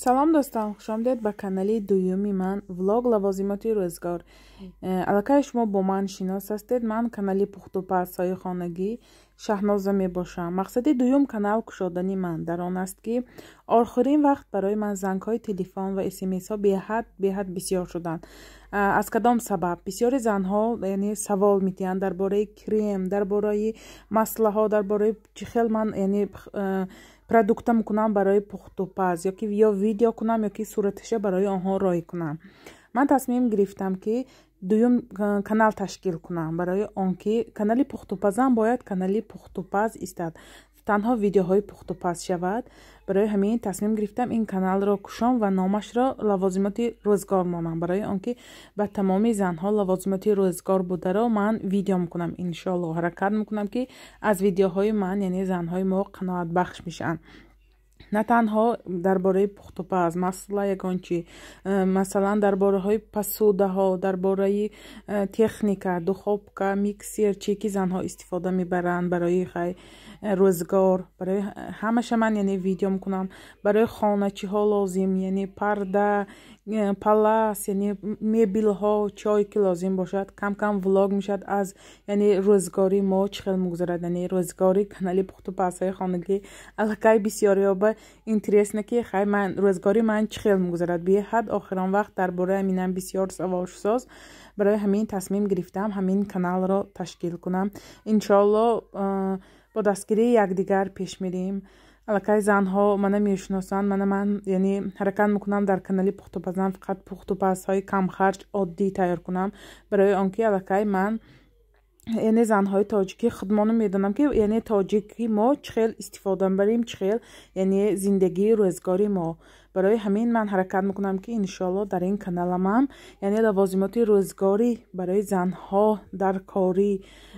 Салом, дӯстон, хушомадед ба канали дуюми ман, влог «Лавозимоти рӯзгор». Аллакай шумо бо ман шинос ҳастед. Ман канали пухтупазҳои хонагӣ Шаҳноза мебошам. Мақсади дуюм канал кушодани ман дар он аст, ки охирин вақт барои ман зангҳои телефон ва смсҳо беҳад беҳад бисёр шуданд. Аз кадом сабаб? Бисёри занҳо, яъне, савол медиҳанд дар бораи крем, дар бораи маслаҳо, дар бораи чӣ хел ман, яъне, продукта мекунам барои пухтупаз, ёки ё видео кунам, ёки сураташа барои онҳо роҳӣ кунам. Ман тасмим гирифтам, ки дуюм канал ташкил кунам, барои он ки канали пухтупазам бояд канали пухтупаз истад, танҳо видеоҳои пухтупаз шавад. Барои ҳамин тасмим гирифтам ин каналро кушом ва номашро «Лавозимоти рӯзгор» монам, барои он ки ба тамоми занҳо лавозимоти рӯзгор бударо ман видео мекунам. Иншоалло, ҳаракат мекунам, ки аз видеоҳои ман, яъне, занҳои мо қаноатбахш мешаванд. На танҳо дар бораи пухтупаз, масъала ягон чи, масалан, дар бораҳои посудаҳо, дар бораи техника, духовка, миксер, чӣ ки занҳо истифода мебаранд барои хай рӯзгор, барои ҳамаша ман, яъне, видео мекунам. Барои хона чиҳо лозим, яъне парда, палас, яъне мебелҳо, чое ки лозим бошад, кам кам влог мешавад аз, яъне, рӯзгори мо чӣ хел мегузарад, яъне рӯзгори канали пухтупазҳои хонагӣ. Аллакай бисёриёба интересно, ки хай ман рӯзгори ман чӣ хел мегузарад. Беҳад охирон вақт дар бораи ҳаминам бисёр савол шудоз. Барои ҳамин тасмим гирифтам ҳамин каналро ташкил кунам. Иншоалло, бо дастгирии якдигар пеш мерем. Аллакай занҳо мана мешиносанд. Мана ман, яъне, ҳаракат мекунам дар канали пухтупазам фақат пухтупазҳои камхарҷ, оддӣ тайёр кунам, барои он ки аллакай ман, яъне, занҳои тоҷикӣ худмоно медонам, ки, яъне, тоҷики мо чӣ хел истифода мебарем, чӣ хел, яъне, зиндагии рӯзгори мо. Барои ҳамин ман ҳаракат мекунам, ки иншоалло дар ин каналамам, яъне, лавозимоти рӯзгорӣ барои занҳо дар корӣ,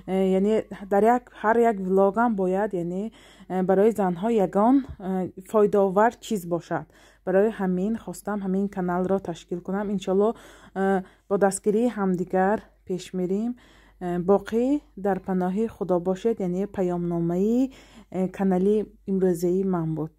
яъне дар як ҳар як влогам бояд, яъне, барои занҳо ягон фоидаовар чиз бошад. Барои ҳамин хостам ҳамин каналро ташкил кунам. Иншоалло, бо дастгирии ҳамдигар пеш мерем. Боқӣ дар паноҳи Худо бошед. Яъне паёмномаи канали имрӯзаи ман буд.